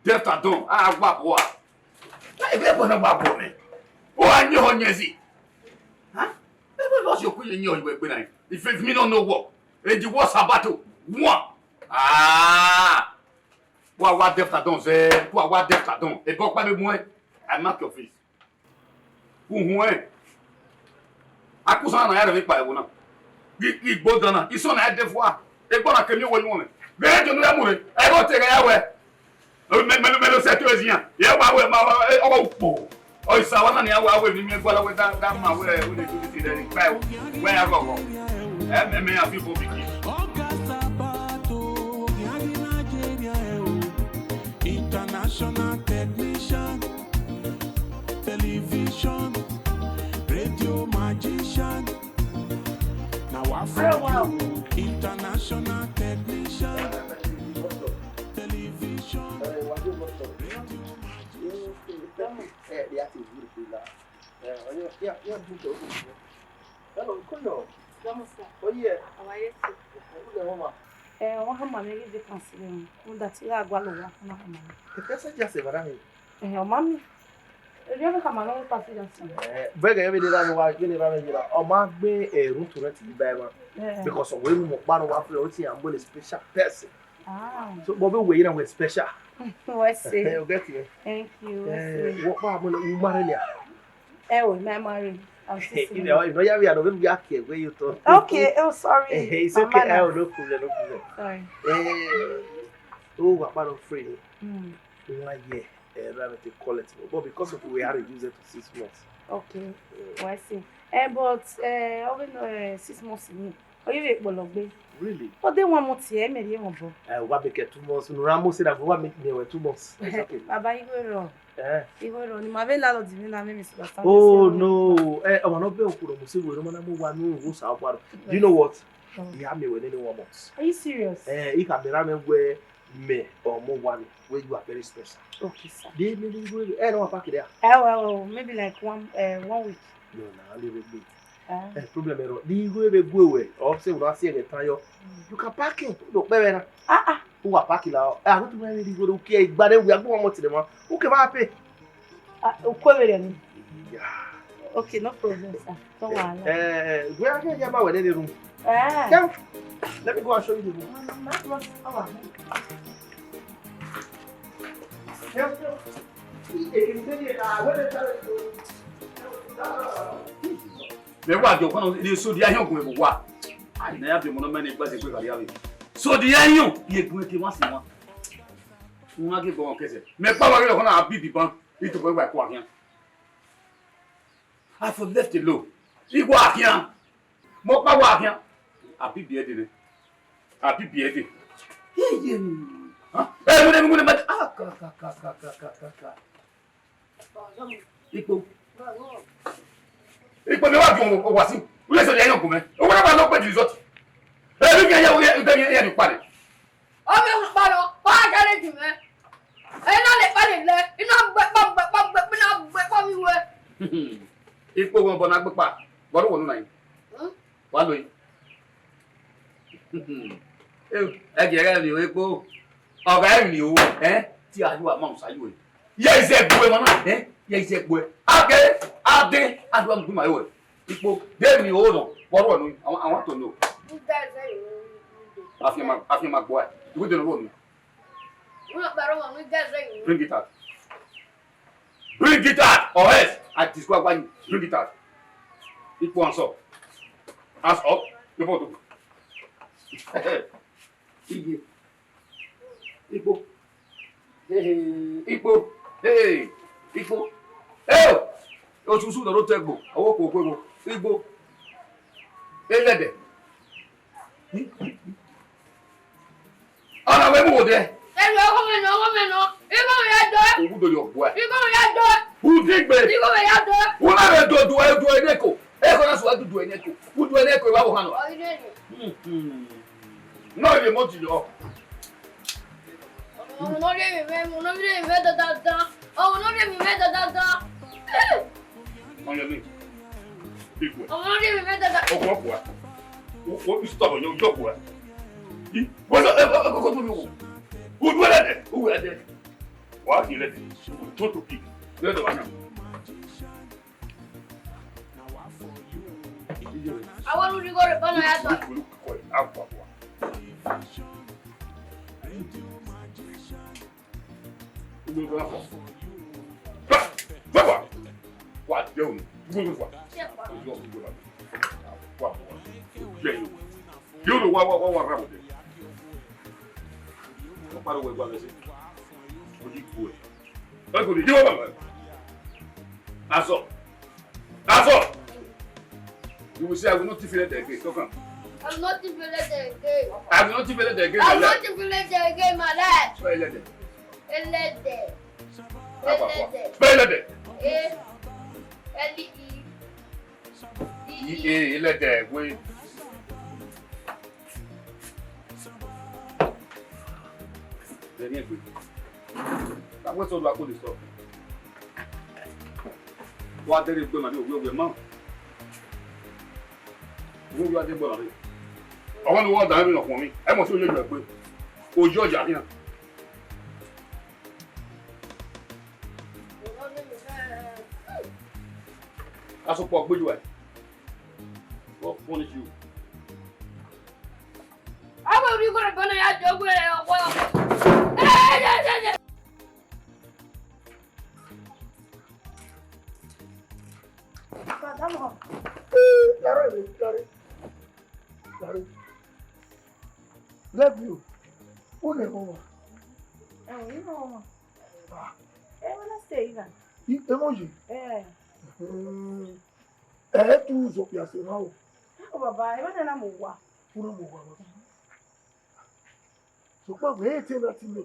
Deaf and dumb. Ah, wa boy. Hey, we gonna wa boy, man. Oh, I know how you see. Huh? Hey, we lost your queen and your way behind. If, if me don't know what, and you was about to one. Ah, wa wa deaf and dumb, sir. Wa wa deaf and dumb. A boy, I mark your face. Uhun ẹn. Akusan na ya rẹ vbe kpa ẹvbo na. Ghi ghi gbo dan na, isan na de fua. Egbe na kemi owẹ yu mwẹ. Vbe rẹn donu ya mu rre, ẹghẹ ọ te ghẹ ya wẹ. Mẹ mẹ mẹ lo sẹ to ezian. Yẹ wa wẹ ma wa, ọ wa ukpo. Ọ isa wa na ni a wa wẹ ni mi gua la wẹ da da ma wẹ wẹ de du ti de kpa ẹvbo. Wẹ ya gọgọ. Ẹ mẹ mẹ ya fi bo bi ki. Oga Sabato, Nigeria, eh, oh. International technician, television, radio magician. Now Afro international technician, television, radio magician. Hello, Koyo. Vamos, sir. Oye. How are you, sir? Ẹ, wọ́n hama mwẹ ghi dee kan sẹ mwẹ. Rhunmwuda te I gha gualọ owa, wọ́n hama mwẹ. Kẹkẹ sẹ ya sẹ vbe ra he. Ẹ, ọ ma miẹn. Erriọ vbe khama ne ọ vbe pass ya sẹ. Ẹ, vbe ghe vbe ne ra vbe wa, vbe ne ra vbe yera. Ọ ma gbe, ẹ, room to rent ghi ba ẹmwa. Ẹ. Because ọ wẹ ru mẹ ọkpa ne ọ wa fẹ, ọ te ya mo ne special person. Ah. So, but vbe wẹ yera wẹ special. Wẹ sẹ. Ẹ, you get it? Thank you. Wẹ sẹ. Ẹ, wẹ ọkpa mo ne u marry nia? Ẹ o, my marry. I'm still single. You know, you know, yeah, we are not going to be here. Where you talk? Okay, oh, sorry. Eh, it's okay. Oh, no problem, no problem. Sorry. Eh, oh, what part of free? Mm. One year, eh, rather than call it. But because of we are reduced to six months. Okay. Yeah. Oh, I see. Eh, but, eh, over, uh, six months in. Ọ ye vbe kpọlọ gbe. Really? Ọ de one month here, me ye one bo. Eh, wa make it two months. No, Ramo said that wa make me two months. It's okay. Baba, you go wrong. Eh. Igho ro ni ma vbe landlord mi na, me misunderstand. Oh, no. Eh, ọmọ nọ bẹ okhuo mu si wẹ ne ọ ma na mu wa nu wo sa wa. Do you know what? Mm. He had me with only one month. Are you serious? Eh, he can be around where me or mo wa ni, where you are very special. Okay, sir. They may be going, eh, no, pack it there. Eh, well, well, maybe like one, uh, one week. No, no, only week. Ah. Eh, problem ẹrọ. Di igho vbe gue wẹ, ọ sẹ wẹ na si ẹghẹ tan yọ. You can park it. Do kpẹ vbe na. Ah, ah. U wa park la. Eh, a tu mẹ di igho do kie igba de wi agbo mo tire ma. U ke ba pay. Ah, u kue vbe rẹ ni. Yeah. Okay, no problem, sir. No wahala. Eh, where are you? About where the room? Eh. Come. Let me go and show you the room. No, no, no, no. Our room. Come, come. Mẹ wa jọ kọnọ ni so di ahiọn gun ẹvbo wa. Ai, na ya bi ọmọ nọ mẹ ne gba ẹsẹ gbe gha ya vbe. So di ahiọn ye gun ẹke wa si wa. Wọn ghe gbọmọ kẹsẹ. Mẹ kpa wa ghe ọkọ na a bibi ban. Itobọ wa kua khian. I for left alone. Igho akhian. Mo kpa wa akhian. A bibi ẹdẹ nẹ. A bibi ẹdẹ. Iye ni. Ha? Eh, mo ne, mo ne, ma, ah, ka, ka, ka. Ikpo. Ikpo, mẹ wa dun owa si. U lẹ sẹ ọdẹ yẹn gun mẹ. Owa na ma lọ pẹ di result. Eh, mi kẹ yẹ, yẹ, yẹ, yẹ, yẹ, ni kpale. Ọ mẹ wọn kpalọ, ọ a gẹrẹ di mẹ. Ẹ na lẹ kpalẹ lẹ, I na gbe kpa, gbe kpa, gbe kpa, I na gbe kpa mi wẹ. Ikpo wọn bọ na gbe kpa, bọ ru wọ nu na yi. Hmm? Wa lo yi. Eh, ẹ gie ẹghẹ ni o, Ikpo. Ọ gha rin o, eh? Ti a yu a ma usa yu e. Ye ize gbe ma na, eh? Ye ize gbe. A ke, a de, a do mu ma yo e. Ikpo, de mi o no. Wa ru wọ nu, I wa, I want to know. Afian ma, afian ma gbo e. Iwe de no ru wọ nu. Bring it out. Bring it out, or else I disqualify you. Bring it out. Ikpo, hands up. Hands up. Your body. Iye. Ikpo. Hey, Ikpo. Hey, Ikpo. Hey! Osusu nọ ro tẹgbo. Ọwọ koko koko. Ikpo. Elẹdẹ. Ọna wẹ mu wo dẹ. Ẹnu ọghọ mẹ nọ, ọghọ mẹ nọ. Igho mẹ ya dọ. Uwu do yọ gua. Igho mẹ ya dọ. Udigbe. Igho mẹ ya dọ. Una rẹ do do do ene ko. E ko na so do do ene ko. U do ene ko wa wo han. Ọ ire ni. Hmm. No, you want to know. Ọmọ ne ọ rhie emwi mwẹ, ọmọ ne ọ rhie emwi mwẹ dandandan. Ọmọ ne ọ rhie emwi mwẹ dandandan. Ọyẹnẹ. Igwe. Ọmọ ne ọ rhie emwi mwẹ dandandan. Ọkọ ọkọ. O o stop yo yo ko. I. What's up? Go go go. Udu ẹlẹdẹ. Uwe ẹdẹ. Wa di ẹlẹdẹ. Turn to pig. Ẹlẹdẹ wa na. Àwọn olùdíkọ̀ rẹ̀ bọ́nà yàtọ̀. Yóò lọ wá wá wá wá rà wọ̀dẹ̀. Ọ̀pá ló wẹ̀ gbà lọ sí. Ojú ìkú ẹ̀. Ẹ kò ní yíwọ́ bàbá. Aṣọ. Aṣọ. You will say, "I will not thief let them again." Talk am. I will not thief let them again. I will not thief let them again, I will my not life. Thief let them again, my life. Spell ẹlẹ́dẹ̀. Ẹlẹ́dẹ̀. Àpapọ̀. Ẹlẹ́dẹ̀. Spell ẹlẹ́dẹ̀. A L E. Iye ẹlẹ́dẹ̀ wé. Dẹni ẹgbẹ. Àwọn sọ̀rọ̀ akó lè sọ. Wọ́n á dẹ́rẹ́ gbé màdé òwe òwe mọ́. Òwe òwe adé gbọ́dọ̀ rẹ̀. Ọwọ́ ni wọ́n dà mí lọ́kùnrin mi. Ẹ mọ̀ sí oyè ìjọ pé ojú ọjà fi hàn. Asopọ̀ gbójú ẹ̀. Wọ́n punish you. Awe uri gore bana ya jogwe ọkọ. Madam, eh, yàrá ìwé, yàrá, yàrá. Love you. Ó lè mọ wọn. Ẹ ò ní mọ wọn. Ah. Ẹ wọ́n lọ sí èyí náà. Ẹ mọ̀ yìí. Ẹ. Hmm. Ẹ tu zọ pia se ma o. Ọ baba, ẹ wọ́n nana mo wa. Una mo wa wa. Sokpan wẹ te na ti me.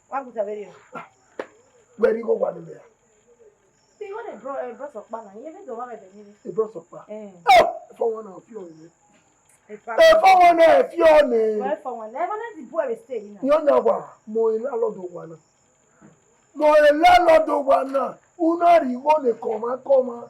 Wa guta veri o. Wẹ ri go wa ni me. Ti wo de bro, eh, bro Sokpa na. Ye ve do wa ve de ni. E bro Sokpa. Eh. Oh, four one na fi o ni. E four one na fi o ni. Wẹ four one. Ẹ wọ́n ti bu ẹ stay na. Yo nya wa, mo ila lọdọ wa na. Mo ila lọdọ wa na. Una ri wo ne kọma kọma.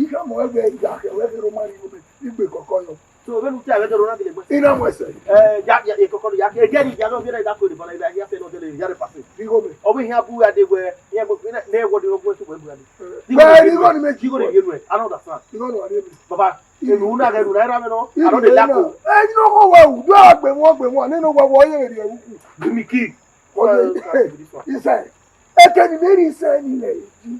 I khama ruẹ wẹẹ, ya khẹ ruẹ kherhe, ọ ma rhie igho mẹ, I gbe kọkọ yọ. So, vbene u ta ẹmwẹ dọrọ na gele gbe. I na mu ẹsẹ. Eh, ya, ya, kọkọ ya, ẹgẹ ni ya no viẹ na, I da ko ri bọla, I ya fe nọ dele, ya re pase. Igho mẹ. Ọ vbe hian bu ya de wẹẹ, iran gbe, ne wọ de wọ tu wẹ bu ya de. Wẹ, igho ni mẹ ji wẹ. Igho ni ye nuẹ, I don't understand. Igho ni wa de mi. Baba, enu na ghe, enu na ra mẹ nọ, I don't dey like o. Ẹ, you know what, well, do agbe wọn, agbe wọn, nene wa wọ ye vbe rhie uku. Give me key. Oye, isẹ, eke ni mẹ rhie isẹ ni lẹ eji.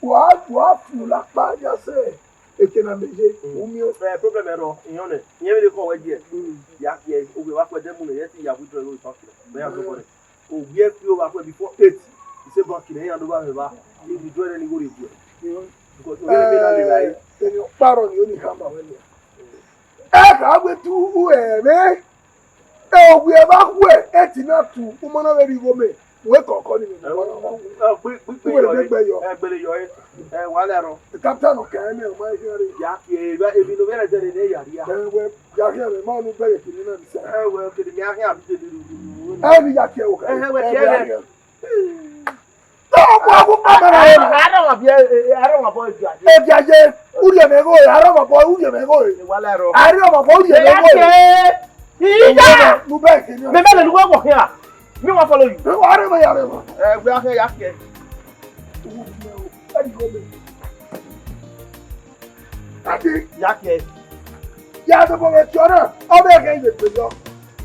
Wa, wa fu la kpa ya sẹ, eke na mẹ ye, u miẹn. Eh, problem ẹrọ, iyan nẹ, iyan vbe kọ wẹ diẹ. Mm. Ya, ya, ovbi evba khuẹ dẹ mu nẹ, iran te ya withdraw ẹre bank nẹ. Mẹ ya zobọ nẹ. Ovbi ẹre fi ovba khuẹ before eight. I sẹ bank nẹ, iran do ba mwẹ evba. I withdraw ẹre ni igho rhie gu ẹre. Because ovbi ẹre na le ra ẹre. Eh, eni ọkpa rọ ni oni khama wẹ nia. Ẹ ka wẹ tu u ẹmwẹ. E, ovbi evba khuẹ, e ti na tu, u ma na vbe rhie igho mẹ, wẹ kọkọ ni mẹ. Ẹ, u, u, ẹ, kpi, kpi, kpi, uwẹ yọ, ne gbe yọ. Ẹ, gbele yọ, ẹ, ẹ, wa lẹ rọ. Captain kẹ mẹ, ọ ma khian re. Ya ke, ẹ, ebi no vbe rẹ zẹrẹ ne ya ria. Ẹ, wẹ, ya khian mẹ, ma nu bẹghe kini na ni sẹ. Ẹ, wẹ, kini mẹ a khian abi de de ru, ru, ru, ru. Ẹ, ni ya ke o ka. Ẹ, ẹ, wẹ, ẹ, ke wẹ, khian. Tọ ọmọ ọghu kpakara ẹre. Arọmọbọ, arọmọbọ eviaye. Eviaye, urhiemwẹghoe, arọmọbọ urhiemwẹghoe. Ewala ẹrọ. Arọmọbọ urhiemwẹghoe. Eya ke. Iya. Nu bẹghe kini. Mẹ mẹ lele uwẹ wọ khian. Me wan follow you. Ẹ wa rre mẹ ya rre mẹ. Ẹ, wẹ a khian ya khiẹ. Ati. Ya khiẹ. Ya dọbọ vbe tiọ na, ọ vbe ghe ivbe gbe yọ.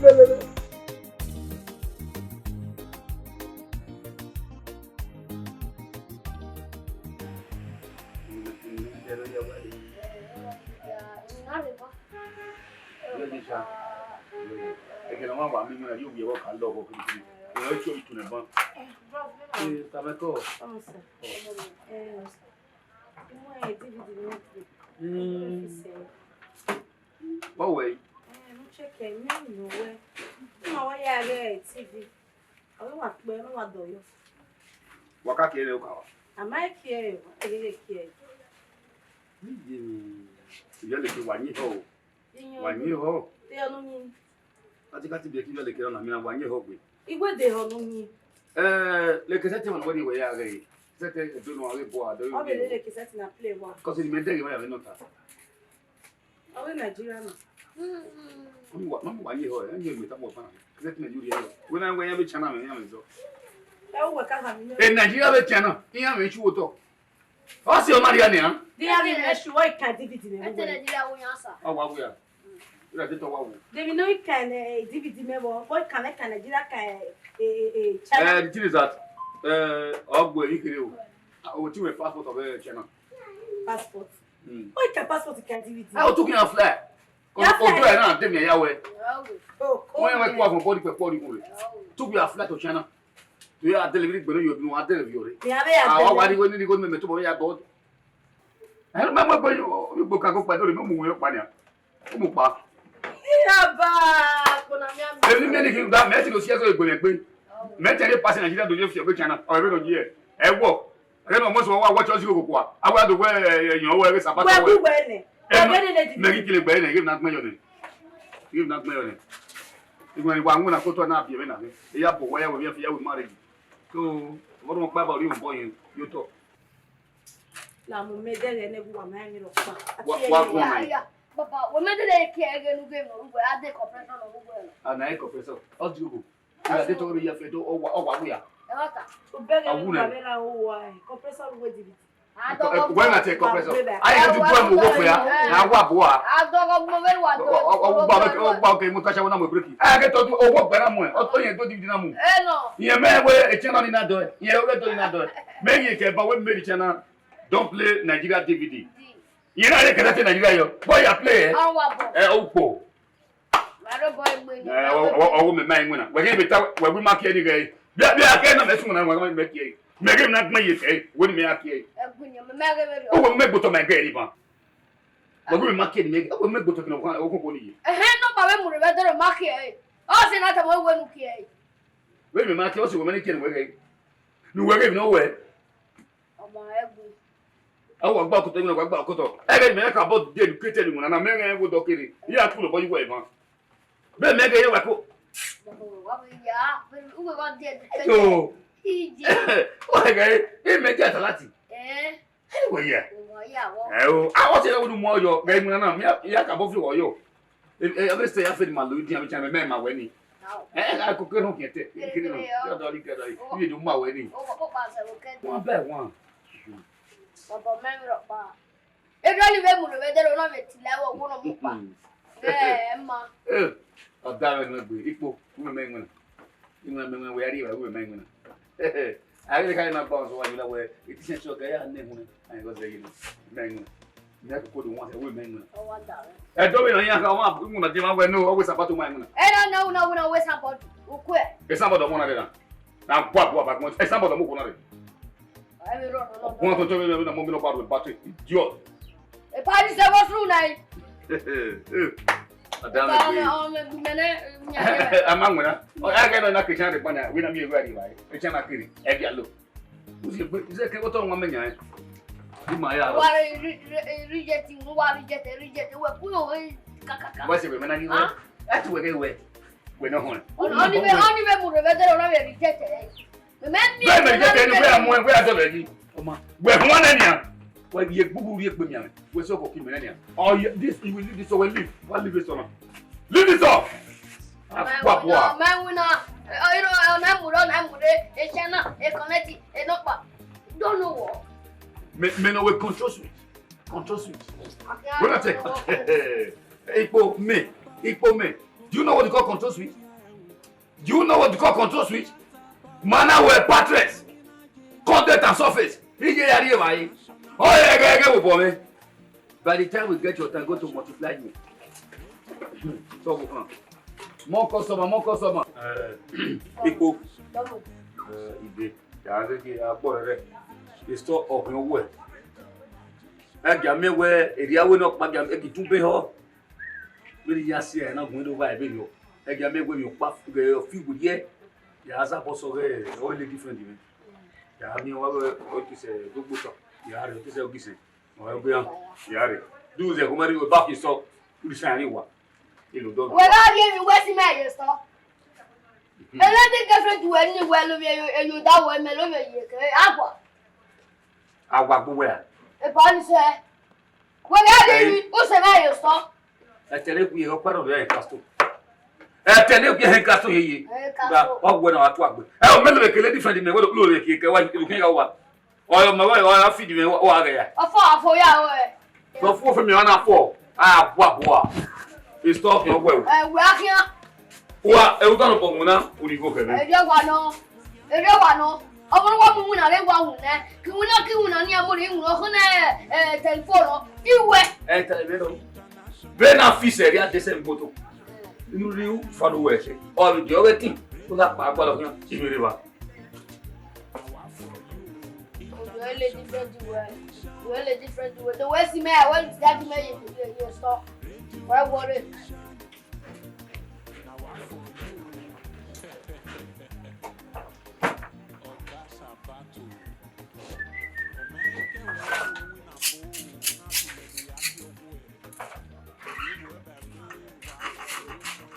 Lelele. Ẹghẹ ne ọ ma wa miẹn iran, yo wiẹ vbe ọ ka lọ vbọ kirikiri. Ẹ, ọ i tuẹ vbe itu nẹ ban. Ẹ, bros, vbe ma? Ẹ, tama ẹko. Ọmọ sir. Ọ. Ẹ, imẹ D V D ne ọ play. Mm. Ọ wẹ? Ẹ, ne u check ẹ, ne u wẹ. Ima wa ya ghe T V. Ọ ghi wa kpẹ, ne ọ wa dọyọ. Wa ka kie ẹre oka wa? A ma kie ẹre, wa gheghe kie ẹre. Iye mi, ivbiẹleke wa yin ehọ o. Iyan wa yin ehọ. Te ọ nu yin. Katikati biẹ ke ivbiẹleke na, mina wa yin ehọ gbe. Iwẹ de ehọ nu yin. Eh, leke sẹtin wa wẹ ni wẹ ya ghe. Sẹtin edo nọ, a ghe bọ, a do. Ọ vbe lele ke sẹtin na play wa. Kọsi ni mẹ dẹghe wa ya vbe nọ ta. Ọ ghi Nigeria na. Mami wa, mami wa ye ehọ, ẹ, ye egbe ta kpọ fan. Let me you here. Wẹ na wẹ ya vbe China mẹ, ya mẹ zọ. Ẹ, uwẹ ka khama iyẹn. E Nigeria vbe China, iran vbe chu otọ. Ọ si ọ ma rhia nian. Dia vbe mẹ sure ọ ka D V D mẹ. Ete Nigeria wo yan sa. Ọ wa wo ya. Ira de tọ wa wo. De mi no i ka ne D V D mẹ vọ, ọ ka mẹ ka Nigeria ka, eh, eh, eh, China. Eh, the thing is that, eh, ọ gbe yi kere o. O ti wẹ passport of, eh, China. Passport. Mm. Ọ ka passport ka D V D. Ah, o took him a fly. Ya fly. Odo ẹ na de mi ya wẹ. Oh, wọ́n yẹn wẹ kó àfọ̀n bọ́ọ̀dì pẹ̀ pọ́ọ̀dì kúrò. Took him a fly to China. To ya delivery gbẹ̀rẹ̀ yóò dùn, a delivery yóò rẹ̀. Ìyá bẹ́ẹ̀ yà delivery. Àwọn wa ni wọ́n ní kó mẹ́mẹ́ tó bọ̀ ya bọ́ọ̀dì. Ẹ ló máa mọ̀ pé yóò gbọ́ kakó pẹ̀lú rẹ̀, mọ̀ mú wọn pa ni. Ó mú pa. Ìyá bá a kò náà mi àmì. Èmi mẹ́rin kì í gba mẹ́tì lọ sí ẹ̀sọ́ ìgbẹ̀rẹ̀ pé mẹ́tì ẹni pàṣẹ Nàìjíríà tó yẹ fi ọ̀gbẹ́ China, ọ̀rẹ́ mi lọ jí ẹ̀. Ẹ wọ̀. Ẹgbẹ́ náà mọ́sùn wa wá church kòkò wa. Awa do wẹ́ ẹ̀yàn wẹ́ ẹgbẹ́ Sabbath wẹ́. Wẹ́ wẹ́ nẹ. Ẹ mẹ kí kele gbẹ́ nẹ, ẹgbẹ́ mi na gbẹ́ yọ nẹ. Ẹgbẹ́ mi na gbẹ́ yọ nẹ. Ìgbọ̀n ìwà àwọn ọ̀nà kótó náà bí ẹ̀mí nà mí. Ẹ̀yà bọ̀ wáyà wẹ̀ mí ẹ̀fẹ̀ yà wẹ̀ má rẹ̀ yìí. So, ọmọdé wọn pa ẹbọ rí òun bọ yẹn yóò tọ. La mo mẹ dẹrẹ ne wa ma mi rọ pa. Wa, wa kọ mẹ. Ya, ya. Baba, wẹ mẹ dẹrẹ kẹ ẹgẹ nu gẹ mọ, wẹ a de compressor nọ, wẹ. A na e compressor. Ọ di ogo. Ira de tọghe ya fẹ do, ọ wa, ọ wa wia. Ẹ wa ta. Obẹghe ni wa vbe ra o wa, compressor wẹ D V D. Wẹ na te compressor. Aye ti du emu wo fẹ ya. Na wa bo a. Adọgọ gbọ vbe wa do. Ọ gba, ọ gba ke mo ta cha na mo break. Aye ke to du owo gbe na mu. Ọ to yẹn do D V D na mu. Ẹ nọ. Yẹn mẹ wẹ e channel ni na do. Yẹn wẹ do ni na do. Mẹ yẹn ke ba wẹ mẹ di channel. Don't play Nigeria D V D. Yẹn na ye kẹta te Nigeria yo. Boy, ya play. Ọ wa bo. Ẹ o po. Wa ro bọ egbe ni. Ẹ, ọ, ọ, ọ, ọ, mẹ ma iwinna. Wẹ ghe mẹ ta, wẹ wi ma kie ni ghe. Bia, bia, ke na mẹ sun na, wẹ mẹ kie. Mẹ ghe na gbẹn ye ke, wẹ ni mẹ a kie. Ẹgbin ni, mẹ ma ghe vbe rọ. O wẹ mẹ gbotọ ma ghe ni ban. Wẹ wi ma kie ni mẹ, o wẹ mẹ gbotọ kina, o ko ko ni ye. Ẹhẹn, nọmba vbe mu rre vbe dọrọ ma kie. Ọ si na tama wẹ nu kie. Wẹ mẹ ma kie, ọ si wẹ mẹ ni kie ni wẹ ghe. Ni wẹ ghe ni wẹ. Ọmọ ẹgbin. Awa gba ọkotọ, iwinna wa gba ọkotọ. Ẹghẹ mẹ ka bọ de educated iwinna na, mẹ rẹn wo dọ kere. Iye a khulo bọ yi wẹ emwa. Be mẹ ghe ye wa ko. Baba, wa be ya, be, uwe wa de educated. Yo. Ije. Wa ghe, e mẹ je atalati. Eh. Anyway, yeah. Wa ya wo. Ẹ o, a wọ se ya wo nu mọ yọ, ghe iwinna na, mẹ ya ka bọ fi wọ yọ. E, e, ebe se ya fe ni ma lo idi, a vbe cha mẹ, mẹ ma wẹ ni. Ẹ, ẹ, a koko erhọn khian te. Kiri, kiri, kiri, kiri, kiri. Iye do ma wẹ ni. One by one. Baba, mẹ mi rọ pa. Erriọ ni vbe mu rre vbe dẹrẹ, ọ na vbe tila ẹvbo, ọ na mu pa. Ẹ, ẹ ma. Ẹ, ọ da mwẹ nọ egbe, ikpo, u mẹ mẹ iwinna. Iwinna mẹ, wẹ a rhie evbare, u mẹ iwinna. A ghi khare na gba ọzọ wa, iwinna wẹ, e ti sẹn sẹ ọga ya nẹ ehunmwu, a ghi gha zẹ ye nọ, mẹ iwinna. Mẹ koko do wan sẹ, u mẹ iwinna. Ọ wa da rẹ. Ẹ do vbe na yan ka, ọmwa iwinna de ma wẹ no, ọ wẹ Sabbath ma iwinna. Ẹ na, na, na, na, wẹ Sabbath, u kuẹ. E Sabbath ọmọ na de na. Na gua gua ba gbọn, e Sabbath ọmọ na de. Ẹ vbe rọ nọ, nọ, nọ. Wọn to to vbe na mo mi no ba ro ba to, idiot. E Paris ẹ wọ sunu na yi. Ada me gbe. Ọmọ, ọmọ, mẹ nẹ, ẹ ma wẹ na. Ọ, ẹ gẹ na ke chan de pa na, wẹ na mi e gua ri ba. E chan na kiri, ẹ bia lo. Uzi gbe, uzi ke ko to wọn mẹ yan. Di ma ya. Wa re, re, re, reject, wa reject, reject. Wẹ ku yo, eh, ka, ka, ka. Wẹ se wẹ mẹ na ni wẹ. Ah? Ẹ tu wẹ ke wẹ. Wẹ no họn. Ọni, ọni vbe, ọni vbe mu rre vbe dẹrẹ, ọna vbe reject. Bẹ́ẹ̀ mẹ jẹ́ kẹ́ni wẹ́ẹ́ mú ẹ, wẹ́ẹ́ dọ̀lọ̀ ẹni. Ọmọ, wẹ́ẹ́ fún wọn lẹ́nìí à. Wẹ́ẹ́ yẹ gbúgbúrú yẹ pé mi àmì. Wẹ́ẹ́ sọ kọ̀ọ̀kì mi lẹ́nìí à. Oh, yeah, this, you will leave this one, wẹ́ẹ́ leave. Wá leave this one. Leave this one. Àpò àpò à. My winner, my winner. Eh, oh, you know, eh, my muro, my mure, eh, Shana, eh, Connecti, eh, Nọkpa. Don't know what. Me, me no will control switch. Control switch. Okay, when I take, Ikpo me, Ikpo me. Do you know what you call control switch? Do you know what you call control switch? Mana wẹ patres, content and surface. Iye ya rhie vbe a ye. Oh, yeah, yeah, yeah, we born. By the time we get your time, go to multiply you. So we come. More customer, more customer. Eh, Ikpo. Eh, Ibe. Ya ghe ghe a gbọ rẹ. Restore ọghian owẹ. Ẹ gia miẹn wẹ erriọ avbe Nọkpa gia, e ki tun be họ. Vbene I ya si ẹre na gun do vba ẹvbe nọ. Ẹ gia miẹn wẹ emwi ọkpa ghe ọ fi werriẹ. Ya za bọ sọ ghe ọ lady friend mwẹ. Ya miẹn wa wẹ ọ ki sẹ dogbo sọ. Ya rẹ ọ ki sẹ ọ ki sẹ. Ọ gbe ya. Ya rẹ. Du zẹ ko ma rhie back sọ. U di sa rhie wa. Ilo dọ. Wẹ gha rhie emwi wẹ si mẹ ye sọ. Ẹ lady girlfriend wẹ ni wẹ lo vbe eyo da wẹ mẹ lo vbe ye ke agua. Awa gbe uwẹ ra? Eba ni sẹ. Wẹ gha rhie emwi, u sẹ vbe ye sọ. Ẹ tẹrẹ ku ye ọkpa rẹ pastor. Ẹtẹ ne ẹ hẹn ka so yeye. Ẹ ka so. Wa wẹ na wa tu agbe. Ẹ o mẹ lele kele different ne wẹ lo le keke wa lo keke wa. Ọyọ mẹ wa wa feed mẹ wa gẹ ya. Ọfọ afo ya wẹ. Sọ fún òfin mi ọ̀nà fọ. A bua bua. It's talking ọgbẹ o. Ẹ wẹ akhian. Wa ẹ wúta nọ pọ wuna. Uri go kẹmẹ. Ẹ jẹ wa nọ. Erriọ wa nọ, ọmọ ne wa mu iwinna rre wa wu nẹ, ke iwinna ke iwinna ni a mu rre iwinna ọkhọ nẹ, eh, telephone nọ, iwẹ. Ẹ ta ẹmwẹ nọ. Vbene a fi sẹ rria dẹsẹ mboto. Inu rri u fa do wẹ ẹse. Ọ vbe diọ ghẹ tin, u na kpa agbala ọkhian, I vbe rre evba. Uwẹ le different way. Uwẹ le different way. The way see me, I went to that me, you, you, you stop. Why worry?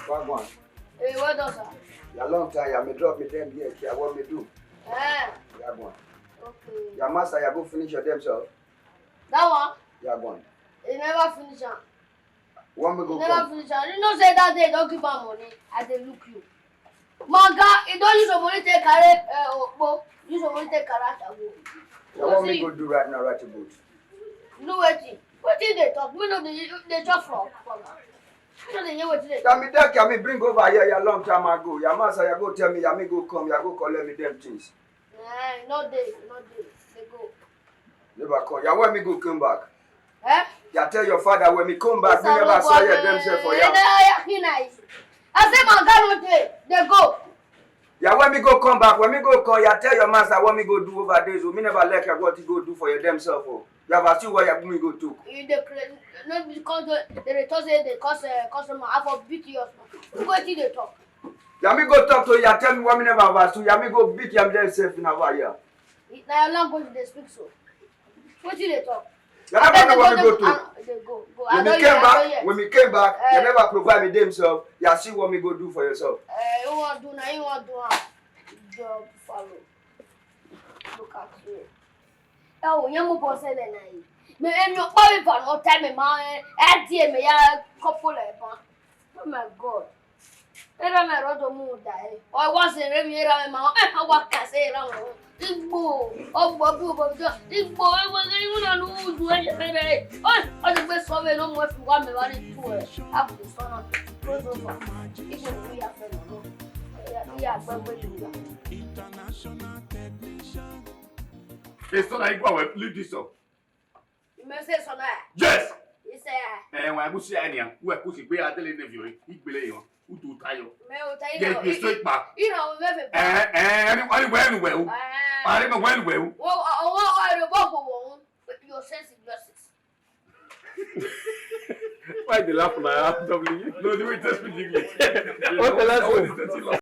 Wagwan. Hey, well done, sir. Ya long time, ya me drop me dem here, kia what me do? Eh. Ya gwan. Okay. Ya master, ya go finish your dem self. That one? Ya gwan. He never finish am. One me go come. He never finish am. You know say that day don't give am money. I dey look you. My guy, he don't use your money take carry uh, okpo. Use your money take carry ashawo. Ya want me go do right now, right about? No wetin. Wetin dey talk? Me no dey dey chop from from am. Me no dey hear wetin dey talk. Tell me that can me bring over here ya long time ago. Ya master ya go tell me ya me go come, ya go collect me them things. Eh, no dey, no dey. Dey go. Never come. Ya when me go come back. Eh? Ya tell your father when me come back, me never saw you themselves for ya. Eh, eh, eh, eh, I say my guy no dey. Dey go. Ya when me go come back, when me go come, ya tell your master what me go do over there. So me never like ya what he go do for you themselves. Oh. You have seen what ya me go do. You dey cra-, no because they, they dey talk say they cause uh, customer. I for beat you up. Who go see dey talk? Ya me go talk to ya tell me what me never have to. Ya me go beat ya themselves in over here. Na your language dey speak so. Wetin dey talk? Ya never know what me go do. Dey go, go. When me came back, when me came back, you never provide me themselves. Ya see what me go do for yourself. Eh, you wan do na, you wan do am. Job follow. Look at you. Ẹ o, yẹn mú bọ́ sẹ́lẹ̀ náà yìí. Mi, èmi ò pọ́ mi bọ̀ lọ tẹ́ mi mọ́ ẹ, ẹ di èmi ya kọ́pọ̀ lẹ̀ bọ́n. Oh my God. Era me rodo mu da e. O wa se re mi era me ma. E ha wa ka se era mo. Igbo. O gbo bi o gbo jo. Igbo e wa ge iwu na lu du e je re. O, o de gbe so ve no mo fi wa me wa ni tu e. A bu so na. Ko so fa. Igbo ni ya fe no. Ya, ya gbe gbe ju ya. Eso na igwa we leave this up. You may say so now. Yes. He said, eh, wa ku si ania, wa ku si gbe adele ne vio, igbele yo, utu ta yo. Me o ta. Get me straight back. You know, me fe. Eh, eh, any, any where, anywhere. Are me where, anywhere. Wo, wo, wo, wo, wo, wo. Your sense is justice. Why they laugh now? W. No, they will just speak English. What's the last one?